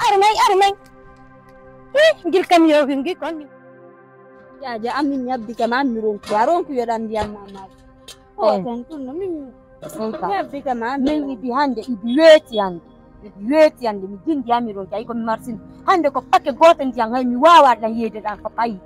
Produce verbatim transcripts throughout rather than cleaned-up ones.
Armay, armay. Eh, ngir kam yo ngir kon. Jaaja, amin ñabbike ma, mi ronku a ronku yoɗan ndiyam ma ma. O ton tun no min ñabbike ma, min ibi hande, ibi weeti hande. Ibi weeti hande, mi jindi ami ronki ay ko mi marsin. Hande ko pake goto ndiyam hay mi wawa ɗan yeyde ɗan ko payi.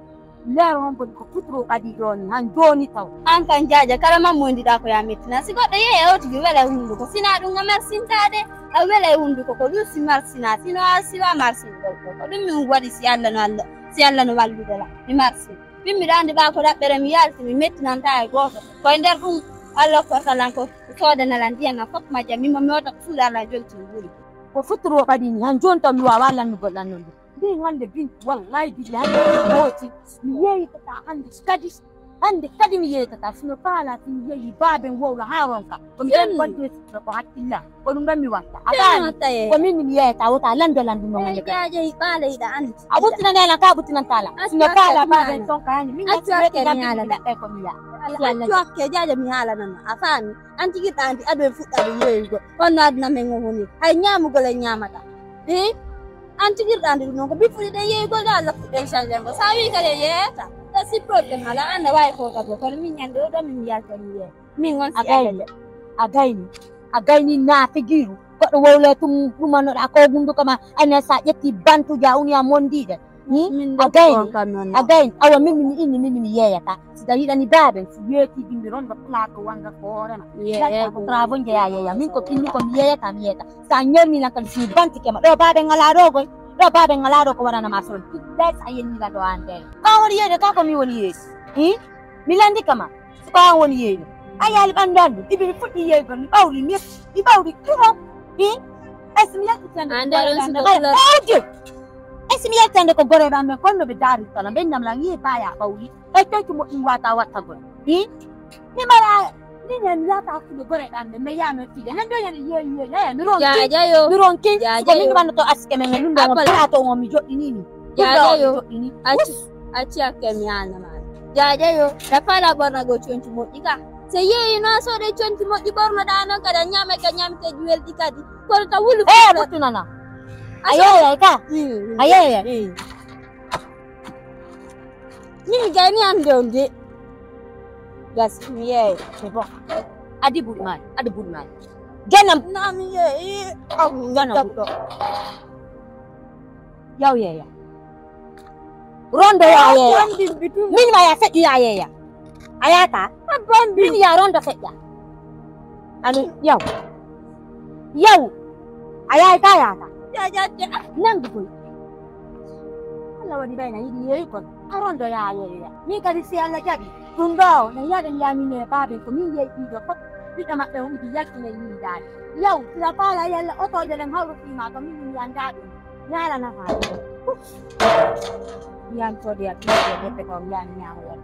Leer on boni ko futuro kadi ɗon han joni taw. An kan jaaja kala ma mondiɗa ko ya mettina. Si goɗɗo yehi e o tigi wela e hunduko. Sina ɗum a marsintade. A wela e hunduko ko ɗum si marsina. Sino a siwa marsin ɗo. Ko ɗum min waɗi si Allah no Allah. Si Allah no wallude la. Mi marsin. Min miɗo andi ɓa ko ɗaɓɓere mi yalti mi mettinanta e goto. Ko e nder ɗum Allah kortalan ko soodanalan ndiyam am fof majjam. Min mo mi wota ko suuɗa Allah jolti mi ɓuri. Ko futuro kadi ni han joni taw mi wawa lannugol ɗan non. Min hannde Bintu, wallahi billahi, hannde mi hooti, mi yeeytata hannde kadi, hannde kadi mi yeeytata, sino faala si mi yeeyi baaben wowla haa ronka, ko mi ɗon ɓadde sino ko hakkilla, ko ɗum ɗon mi watta, a faami? Ko min mi yeeyata, wota lannde lanndu noon hannde kadi. Jaaje ɓaale yiɗa anndi. A ɓuttinani lan ka ɓuttinanta lan, sino faala baaben ton ka hani, min accu hakke mi haala lan. Accu hakke, jaaje mi haalanama, a faami? An tigirɗa anndi ado en fuɗɗa ɗum yeeyugol, honno aduna men o woni, hay ñaamugol en ñaamata, i? An tigirɗa anndi ɗum noon ko biffuɗi ɗen yeeyugol ɗo Allah fuɗɗen change ngo. So a wii kadi en yeeyata, ɗo si problème alaa, an a waawi ko kadi, kono min ñande o ɗo min yalta mi yeeya. Min on si a gayni, a gayni, a gayni naa figiru, goɗɗo wowle tum, ɗumanoɗa ko hunduko ma, anen sa ƴetti bantuja uni a mondiɗe. Hmm? A gayni, a gayni, awa min mi inni min mi yeeyata. Si da yiɗani baaben, si weeti bimbi ronɗo plateau wanga ko hoorema. Lanta ko travaux njeya yeeya. Min ko kinni ko mi yeeyata, mi yeeyata. Sa ñormi lan kan si bantike ma. Ɗo baaben ala ɗo goy. Ɗo baaben ala ɗo ko waɗana ma son. Ɗay sa yenni lan ɗo an ɗay. Ka woni yeeyde, ka ko mi woni yeeyde. Hmm? Mi landi kama. Ko an woni yeeyde. A yaali ɓandu an ɗum. Ibi mi fuɗɗi yeeygol, mi ɓawri, mi, mi ɓawri, kiro. Hi? Ay, si mi yaltitande ko goreɗan ɓe. Ay, si mi yaltitande ko goreɗan ɓe, kono ɓe daari sala, ɓe nam lan, yi baya ɓawri. Ay, toytu moƴƴum wata wattagol. Hi? Mi mara, ni ne mi yata hakkunde goreɗan ɓe, mi yano fide. Nan ɗo yani yeeyi, yeeyi, yeeyi, mi ronki. Jaajayo. Mi ronki. Jaajayo. Ko min ɓannoto aske men, ɗum ɗo on plateau on mi joɗɗini ni. Jaajayo. Acci, acci hakke mi haalna ma. Jaajayo, na faala ɓornagol conci moƴƴi ka. So yeeyi noon, so ɗe conci moƴƴi ɓornoɗaa noon, kadi a ñaamay ka ñaamiteeji welɗi kadi. Kono ta wuli. Eh, ɓuttunana. A yeeyay ka? Mm. A yeeyay? Mm. Min gayni hannde on de. Gas, mi yeeyay. C'est bon. Adi buɗi maari, adi buɗi maari. Janam. Na mi yeeyi. Janam. Yaw yeeya. Rondo ya yeeya. Min ma ya feƴƴu ya yeeya. A yaata? Min ya rondo feƴƴa. Ani yaw. Yaw. A yaay ka yaata. Nangu koy. Allah waɗi ɓayna yiɗi yeeyi kon. A rondo ya yeeya. Min kadi si Allah jaɓi. Ɗum ɗo, no yaɗen yamine baabe ko min yeeyi ɗiɗo fof. Ɓiɗɗo maɓɓe on idi yaltine yiidaade. Yaw, sila faala yalla otooje ɗen hawru fiima ko min mi anndaa ɗum. Yaala nafa. Yan kodi ya piye bete ko yan nyawo.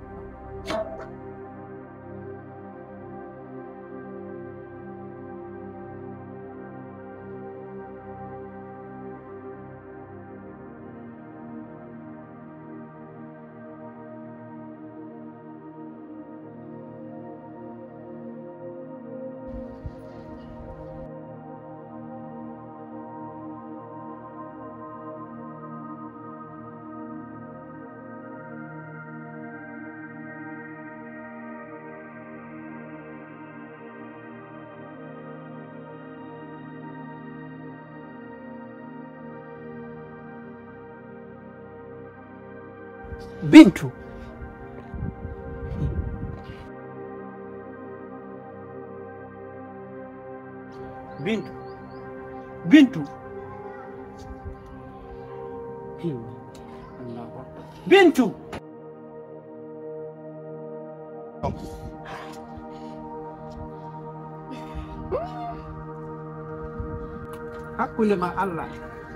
Bintu. Bintu. Bintu. Allahu Akbar. Bintu. Hakkunde ma Allah,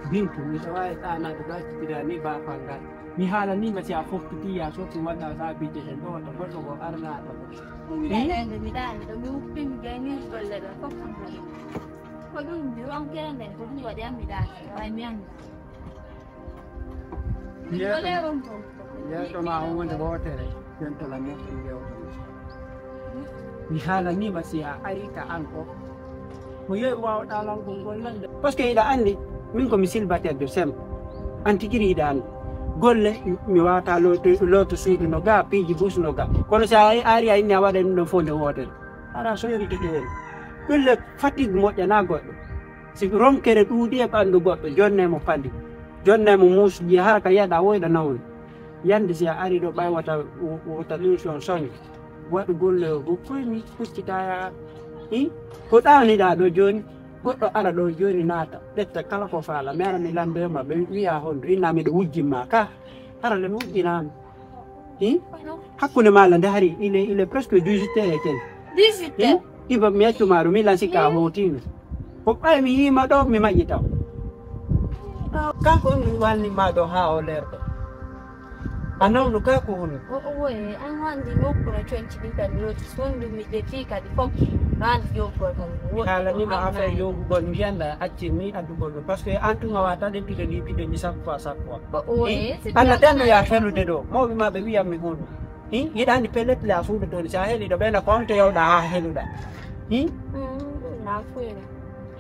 Bintu, miɗo waawi ɗaanaade ɗo accitira ni baafal ngal. Mi haalaniima si a fokkiti ya sokki walla saabije he ɗo walla goɗɗo ko arnaaɗo. Mi ɗaanande, mi ɗaani ɗo, mi wuppimi gayni golle ɗo fof. Ko ɗum mi ronkere nden, ko ɗum waɗi an mi ɗaani, way mi annda. Yeeso ma on wonde wootere, jontola moƴƴi yewtere. Mi haalaniima si a ari ka an ko. Ko yeru waawɗaa lan kon gollande. Parce que hiɗa anndi, min ko mi célibataire de simple. An tigi hiɗa anndi. Golle, mi waawata looto, looto suudu no ga, piiji bus no ga. Kono si a ari a inni a waɗa ɗum ɗon fof nde wootere. Ara soyri tigi heen. Ɗum le fatigue moƴƴanaa goɗɗo. Si ronkere ɗuuɗi e ɓanndu goɗɗo, jonne mo pali. Jonne mo muusuji hara ka yiyaɗa woyɗa nawni. Yande si a ari ɗo ɓay wata, wata ɗum son soño. Waɗu golle o, ko koy mi huccita ya. Hi? Ko ɗaaniɗa ɗo jooni? Goɗɗo ara ɗo jooni naata, ƴetta kala ko faala. Mi ara mi lanndoyoma, ɓe wiya honɗo? Inna miɗo wujjinma ka. Hara le mi wujjinaama. Hi? Hakkunde ma la nde hari, il est, il est presque dix-huit heures et quelques. Dix-huit heures? Hi? Iba mi accuma ɗum, mi lan sikka a hootino. Ko ɓay mi yiima ɗo, mi maƴƴi taw. Kanko on mi walni ma ɗo haa o leerɗo. A nawno ka ko woni? O, o, woye, an wandi nokku no conci ɗin kadi loti sondu mi ƴetti kadi fof. No andi jokkol kon. Mi haalanima affaire yogugol, mi yanda accin ni addugol ɗum. Parce que an tuma wata ɗen piɗo ni piɗo ni chaque fois, chaque fois. Ko o, woye, c'est Allah tan no ya felude ɗo. Mawɓe ma ɓe wiyan mi hono. Hi, yiɗa andi pellet le a fuuɗo toon. Si a heli ɗo ɓeyna ko on to yawɗa haa heluɗa. Hi? Mm, na fuuɗo.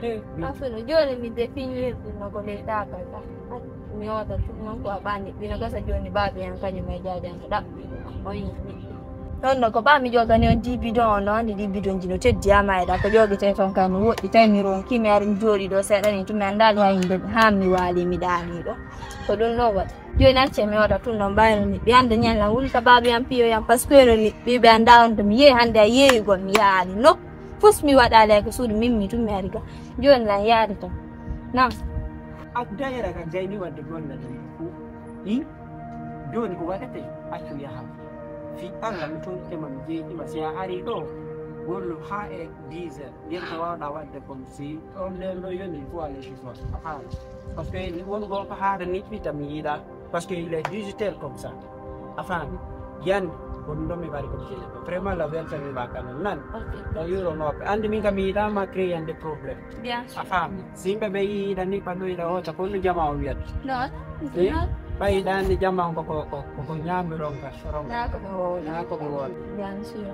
He, mi- Na fuuɗo. Jooni mi definirɗi no ko leyɗa ka ka. Mi yooda tun non ko a ɓaani. Ɓino gasa jooni baabi en kañum e jaade en ko ɗaɓɓi. O yiɗi. Ɗon no ko ɓaa mi ƴoogani on dix bidon on, no andi dix bidon ji no teddi ama e ɗa. Ko ƴoogete toon kam no woɗɗi tawi mi ronki mi ari mi jooɗi ɗo seeɗa ni tun mi anndaali hay nde haa mi waali mi ɗaani ɗo. Ko ɗum no waɗi. Jooni acce mi oda tun ɗon ɓayno ni. Ɓe annda ñalla wulta baabi am piyo yam parce que no ni. Ɓe ɓe annda on to mi yehi hannde a yeeyugol mi yaali no. Fus mi waɗaali ko suudu min mi tun mi ari ga. Jooni lan yaari ton. Nam. A dayra ka gayni wadde golle ɗen. Hi? Jooni ko waɗete accu yaha. Fi Allah mi tun tema mi jeeɗima si a ari ɗo. Gollu haa e dix heures. Nden ko waawɗa waɗde comme si on nden ɗo yoni ko a leydi toon. A faami? Parce que won goo ko haada niɓɓita mi yiɗa. Parce que il est dix-huit heures comme ça. A faami? Yande, ko ɗum ɗo mi mbaɗi comme jeeɗi ɗo. Vraiment la weltanima ka non nan. Ok. O yuronooɓe. Anndi min kam mi yiɗa ma créer yande problème. Bien sûr. A faami? Si yimɓe ɓe yii yiɗa niɓɓa ɗo yiɗa hoota ko no jama o wiyata. Non. Eh? Non. Ɓay yiɗa anndi jama on ko, ko, ko, ko, ko ñaami ronka, ronka. Naa ko ɓe wowla. Naa ko ɓe wowla. Bien sûr.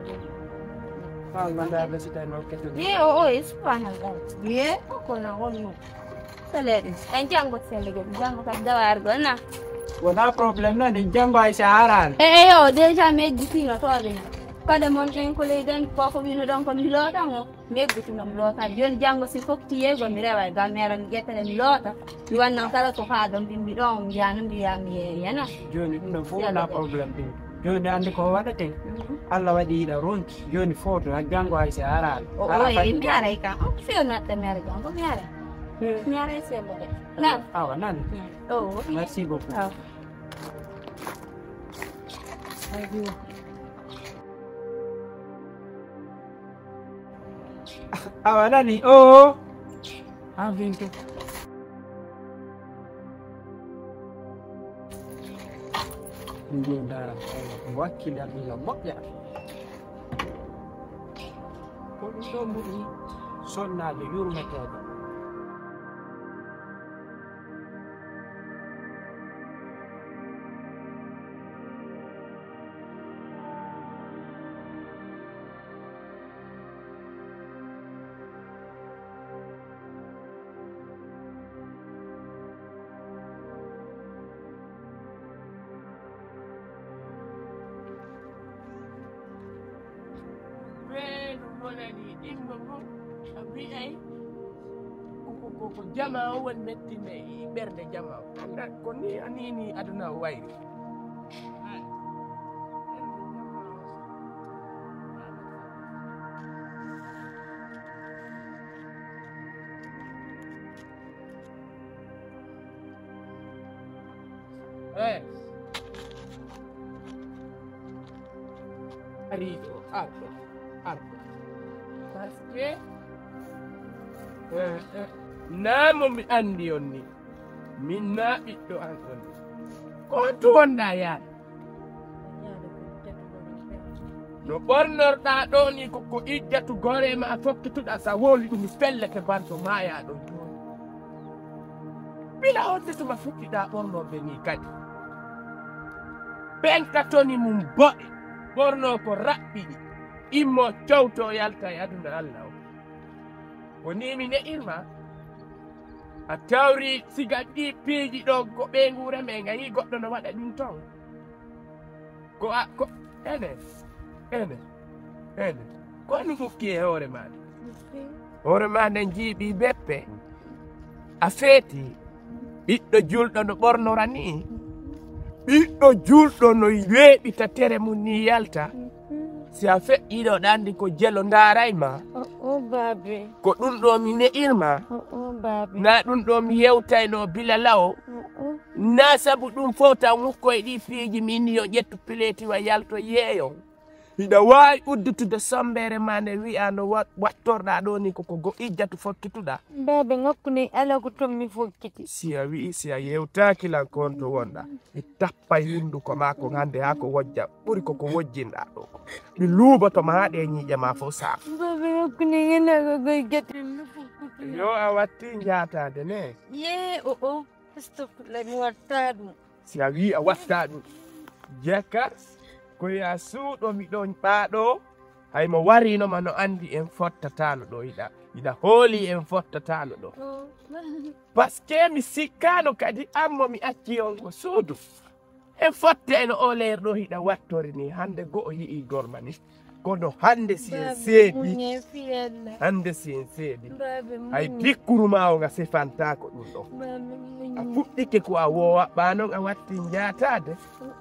Haa nganndaa resita e noon kettude. Ye o, o, e subhanallah. Ye, ko na wonno. Saleɗe. En janngo sende gol. Janngo kadi dawaar gol na. Wonaa problème na, nde janngo ay si a araani. E, e, yo, déjà mi ejjitiino to ɓe. Kode mon ɓen ko leydi en, ko ko wino ɗon ko mi lootan o. Mi eggituno mi loota. Jooni janngo si fokkiti yeego mi rewa e gam mi ara mi ƴettane mi loota. Mi wannan kala ko haa ɗon ɓimmi ɗon, mi jahano mi wiya mi yeeyana. Jooni ɗum ɗon fof wonaa problème ɗum. Jooni anndi ko waɗete. Mhm. Allah waɗi yiɗa ronki. Jooni footo, haa janngo hay si a araani. O, o, e, mi aray kam. O, feew natta mi ara janngo, mi aray. Hmm. Mi aray sembo de. Nan. Awa, nan. Hmm. O, o. Merci beaucoup. Awa. Aywa. Awa, nani? O, o. Haa vinto. Nde ndaara, wakkil Allah moƴƴa. Ko ɗum ɗo ɓuri sonnaade yurmeteeɗo. Weeyo wonani ɗimmo mum, a wi'ay ko, ko, ko, ko jama o woni mettinɓe e ɓernde jama o. Annda ko ni, a ni, ni aduna o wayri. Eh. Ari ɗo, arɗo, arɗo. Parce que, eh, eh, naa mo mi anndi on ni. Min naa ɓiɗɗo an on ni. Ko honto wonɗaa yaade? No ɓornorɗaa ɗoo nii ko, ko ijjatu goree maa fokkituɗaa, sa wowli ɗum fellete banto maayaa ɗon jooni. Bila honde tuma fuɗɗiɗaa ɓornorde nii kadi. Ɓen ka toni mum boɗe, ɓornoo ko raɓɓiɗi, immoo cowtoo yalta e aduna Alla o. Ko ni mi ne'irma. A tawri siga ɗi piiji ɗo ko ɓeynguure men, a yii goɗɗo no waɗa ɗum ton. Ko a, ko, ene, ene, ene. Ko honɗum ukki e hoore ma nde? Hoore ma nde jiiɓi beppe. A feeti. Ɓiɗɗo julɗo no ɓornora ni. Ɓiɗɗo julɗo no weeɓita tere mum ni yalta. Si a feƴƴiiɗo ɗo anndi ko jelo ndaaray ma. O, o, baabe. Ko ɗum ɗo mi ne'irma. O, o, baabe. Na ɗum ɗo mi yewtayno bila law. O, o. Na sabu ɗum fof tan ukkoy ɗi piiji min yo ƴettu pileetiwa yalto yeeyo. Hiɗa waawi uddutude sombere ma nde wi'a no wa-, wattorɗa ɗo ni ko, ko go ijjatu fokkituɗa. Baabe ŋakku ne ala ko ton mi fokkiti. Si a wi'i, si a yewtaaki lan ko on to wonɗa, mi tappay hunduko ma ko hande haa ko wojja ɓuri ko ko wojjinɗa ɗo ko. Mi luuboto ma haa ɗe ñiiƴe ma fof saaf. Baabe ŋakku ne ala ko go ijjatu mi fokkiti. Yo a watti njaataade ne? Ye, o, o. Astagfirullah, mi watta ɗum. Si a wii a watta ɗum, jaka ko ya suuɗo mi ɗon ɓaaɗo, hay mo warino ma no anndi en fottataano ɗo, iɗa, iɗa hooli en fottataano ɗo. Oh. Parce que mi sikkaano kadi an mo mi acci on ko suudu. En fotte eno o leer ɗo hiɗa wattori ni, hannde go'o yi'i gorma ni. Kono hande si en seedi, hande si en seedi, hay dikkuru ma o nga sefantaako ɗum ɗo. A fuɗɗike ko a woowa, ɓa non a watti njaataade.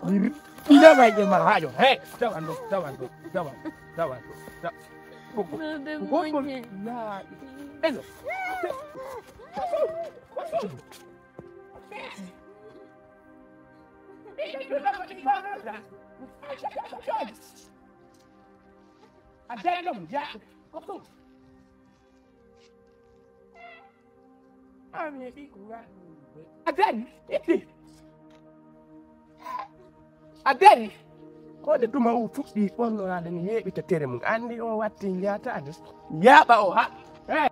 Mi ri-, mi naway e ma hajo. Hey, tawa ɗo, tawa ɗo, tawa ɗo, tawa ɗo, tawa ɗo. Ko, ko, ko, ko, ko, na, eno. A dari ɗum, ya. A dari, itti. A dari. Ko nde tuma o fuɗɗi ɓornoraade mi yeeɓita tere mum. Anndi o watti njaataade. Yaaɓa o ha. Hey.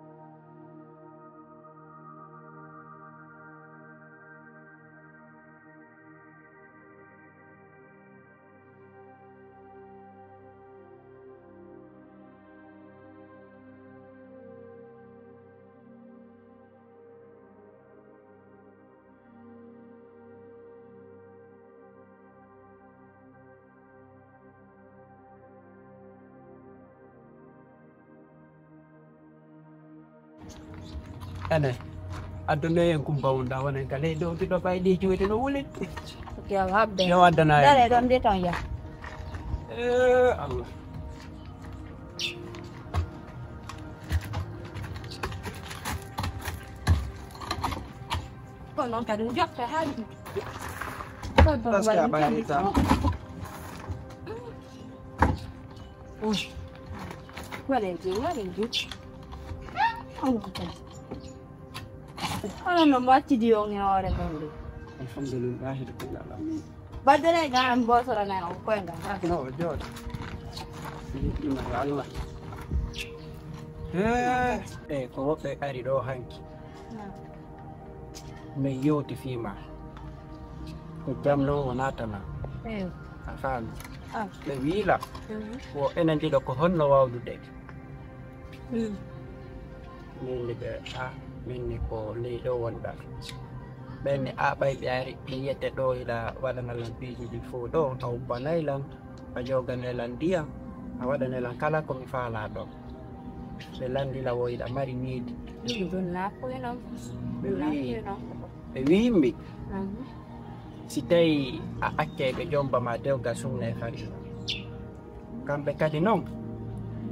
Ene, addunoyen kumpa mum da wonen ka leydi o giɗo ɓay ɗi juuti no wuli. Yo habde. Yo addana en. Dare ɗon de ton ya. Eh, Allah. Ko noon kadi jokke haa. Parce que a ɓayrita. Waɗen jum, waɗen jum. Onon kadi. Onon no mbattidi on e hoore mon ɗum. Alhamdulillahi rabbil alamin. Baddere ga an bosorana on koy nga. No, jooɗo. Ɗum ko Allah. Eh, eh, ko woɓɓe ari ɗo hanki. Min yewti fii ma. Ko jam ɗo o naatana. Eyo. A faami? Ah. Ɓe wiila. Mhm. Ko enen ɗiɗo ko honno wawdude? Mm. Min ni ɓe, ah, min ni ko ley ɗo wonɗa. Ɓen ni a ɓay ɓe ari, ɓe yiyete ɗo iɗa waɗana lan piiji ɗi fof ɗo, a ubbanay lan. A joganay lan ndiyam, a waɗanay lan kala ko mi faalaa ɗon. Ɓe lanndila wo iɗa mari needi. Ɗum ɗum nafoy noon. Ɓe wii, ɓe wiimmi, mhm, si tawi a accay ɓe jomba ma dewgal sumna e farine. Kamɓe kadi noon,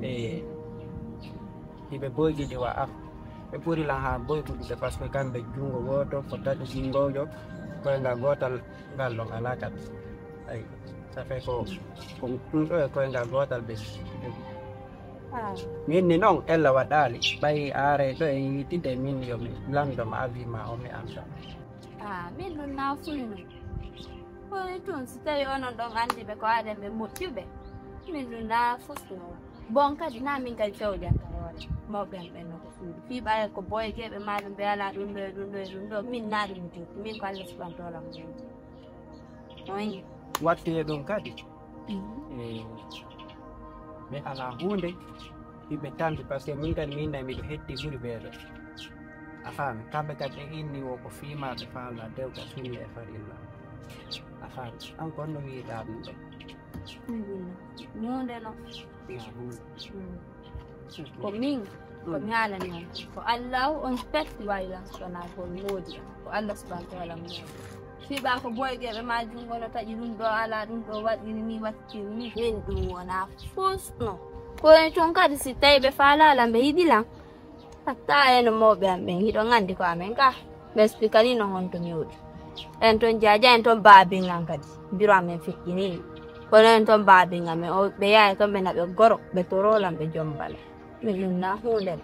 ɓe hiɓe boygiɗi wa af. Ɓe ɓuri lan haa boyguɗude, parce que kamɓe junngo gooto ko taƴo jinngoojo, koyngal gootal ngal ɗon alaa kadi. Ay, ça fait ko, ko ɗum ɗo e koyngal gootal ɓe. Ah. Min ni noon, ella waɗaali. Ɓay aaray ɗo en yiitide, min yo mi lanndo ma avis ma o mi annda. Ah, min ɗum na fulno. Kono tun, si tawi onon ɗon anndi ɓe ko aɗen ɓe moƴƴuɓe, min ɗum na fusno. Bon kadi na min kadi fewjanta hoore. Mawɓe am ɓen no ko suudu. Fii ɓaye ko boyegeeɓe maa ɗum ɓe alaa ɗum ɗo e ɗum ɗo e ɗum ɗo. Min na ɗum jogi. Min ko Allah subhanahu wa ta'ala mo. Oyi. Watte ɗum kadi. Mhm. Eh, mi alaa huunde. Hiɓe tampi, parce que min kadi min nayi miɗo hetti ɓuri ɓeeɗo. A faami? Kamɓe kadi ɓe inni wo ko fiimaaɓe faala dewgal sunna e farilla. A faami? An ko honno wiiɗaa ɗum ɗo? Hunde no. Ko min, ko mi haalani on. Ko Allah on pet wayla sona ko moodi. Ko Allah subhanahu wa ta'ala moodi. Fiɓa ko boygeɓe ma jungo no taƴi ɗum ɗo ala ɗum ɗo waɗiri ni wattiri ni. Min ɗum wona fusno. Kono ton kadi si tawi ɓe faala lan ɓe yiɗi lan. Hatta eno mawɓe am ɓen hiɗon anndi ko amen ka. Ɓe explique ni non honto mi woni. En ton jaaja en ton baabin lan kadi. Biro amen feƴƴini. Kono en ton baabin amen o ɓe yaaya ton ɓe naɓe goro ɓe toro lan ɓe jombala. Min ɗum na huunde.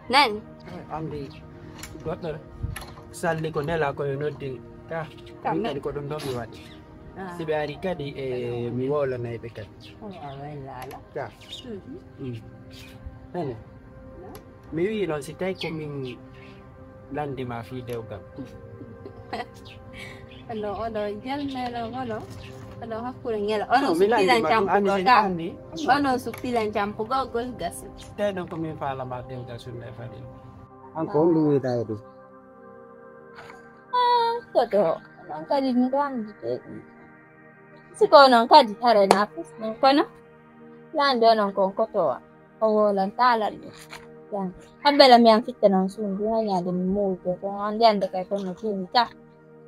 Nani? Anndi goɗɗo salli ko nela ko yo noddi ka. Min kadi ko ɗum ɗon mi waɗi. Si ɓe ari kadi e mi wowlanay ɓe kadi. Ka. Nani? Mi wiyi noon si tawi ko min lanndi ma fii dewgal. Ono ono jelmeno ono ono hakkunde ngela ono sukkilan campugo ga ono sukkilan campugo gol gasi. Tawi noon ko min faalama dewgal sunna e fadil. An ko honɗum wiyda e ɗum? Koto non kadi miɗo anndi de. Si ko non kadi hare na fus non kono lanndi onon kon kotowa. O wolan talan ɗum. Habbela mi an fitta non suudu ha ñande mi mowdo ko on yande kay kono tumi ta.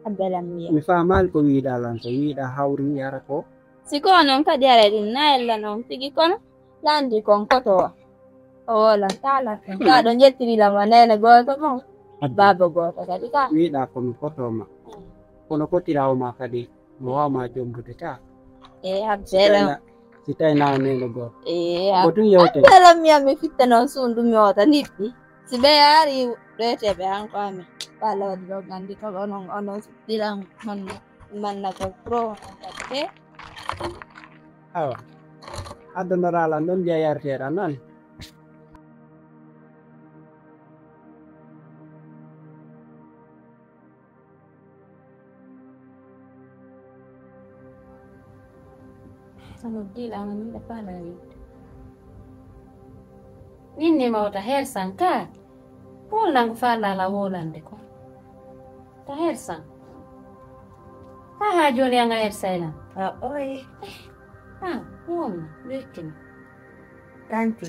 Habbela mi mi faamaali ko wiiɗaa lan so wiiɗaa hawri yara ko. Si ko non kadi ara ɗum na ella non tigi kono landi kon koto o wolan talan ɗum. Ka ɗo jettiri lan wa nene gooto mon baaba gooto kadi ka wiiɗaa komi koto ma kono kotirawo ma kadi. Mo wawma jombude ta. E habbela si tawi na neno goto. E ko tun yewte habbela mi ami fitta non sundu mi wota nippi. Si ɓe yaari ɗoyteɓe an ko ami walla waɗi ɗo gandi ko onon onon dilan hon manna ko pro e awa addonorala non mbiya yarteɗa non. Sano diila ana min ɓe faala wiide min ni mawta hersan ka wolnango faalala wolande ko ta hersan ha ha joni anga hersaylan a oye a wolna wekkini tanti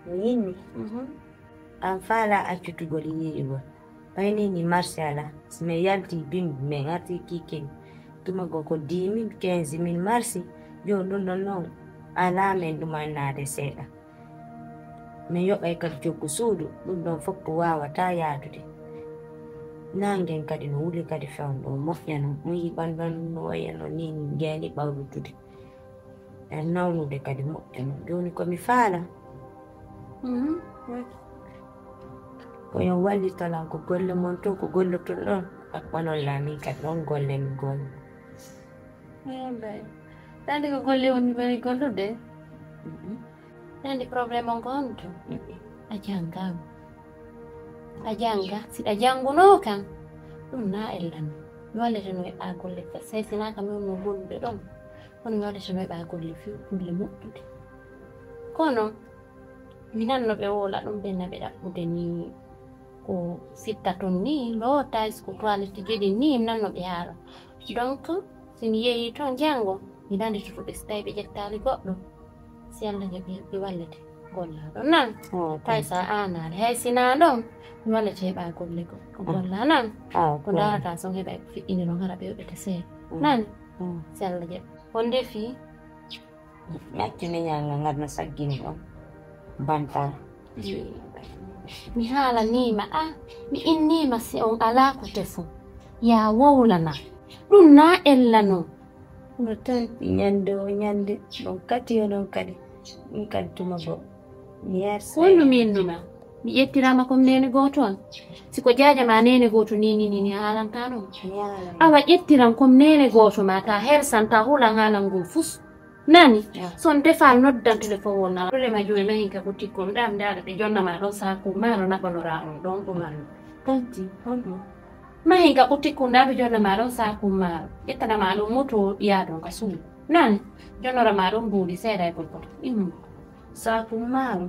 mi yinni an faala accutugol yiiyugol. Ɓayni ni marsi ala si min yalti bimbi min arti kikin tuma go ko dix mille quinze mille marsi. Joni ɗum ɗon noon ala min ɗumannaade seeɗa. Min yoɓay kadi joggu suudu ɗum ɗon fof ko wawata yaadude. Nangen kadi no wuli kadi fewndo moƴƴano on yiɓan ɗon no wayano ni min ngeeni ɓawlutude. En nawnude kadi moƴƴa noon jooni ko mi faala ko yo wallitolan ko golle mon to ko golloton ɗon akkonon laamin kadi ɗon golle mi golle. Tande ko golle woni woni gollude. Tande problème on ko honto a jangama a janga siɗa janguno kan ɗum na ellami mi wallete no eɓɓa golle sey sina kam mi wonno gollude ɗon. Kono mi waɗata no heɓa golle few golle moƴƴude kono mi nanno ɓe wola ɗum ɓe naɓe ɗaɓɓude ni ko sitta ton ni lotais ko toilette jeɗi ni mi nanno ɓe haala donc si mi yeehi toon janngo mi nandi to ɓe si tawi ɓe ƴettaali goɗɗo si allah jaɓi ɓe wallete gollaaɗo nan tawi so a aanaali hay si na ɗon mi wallete heɓa golle ko golla nan ko ndarata son heɓa ko feƴƴini ɗon hara ɓe yoɓete seeɗa nan si allah jaɓi on ndefi mi accu neñal ngal ngal no saggini on bantal mi haalanima a mi innima si on ala ko tefo ya wowlana ɗum na ella non no tanti ñande o ñande ɗon kati onon kadi ɗum kadi tuma goo mi yarsa wonno mi innuma mi ƴettirama comme nene gooto am siko jaaja ma nene gooto nini nini haalanta non awa ƴettiran comme nene gooto ma ta hersanta hulan haalan ngol fus nani son defal noddan téléphone wonna ɗole ma joyi mahinka ko tikkon ɗam ndaɗa ɓe jonnama ɗon saku maro naɓanora on ɗon ɗuman tanti honɗum mahinka ko tikkun ɗa ɓe jonnama ɗon saku maro ƴettanama ɗon moto yaɗon ka suudu nani jonnora ma ɗon mbuuɗi seeɗa e gorkoto ɗimmo Saku maaro.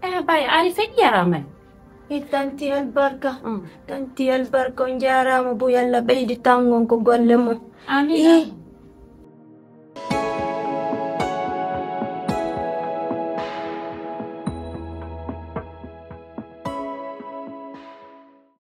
E bay ari feƴƴarama. E tanti albarka. Tanti albarka, on jaaraama bo, yalla ɓeydi tangon ko golle mum. Amina.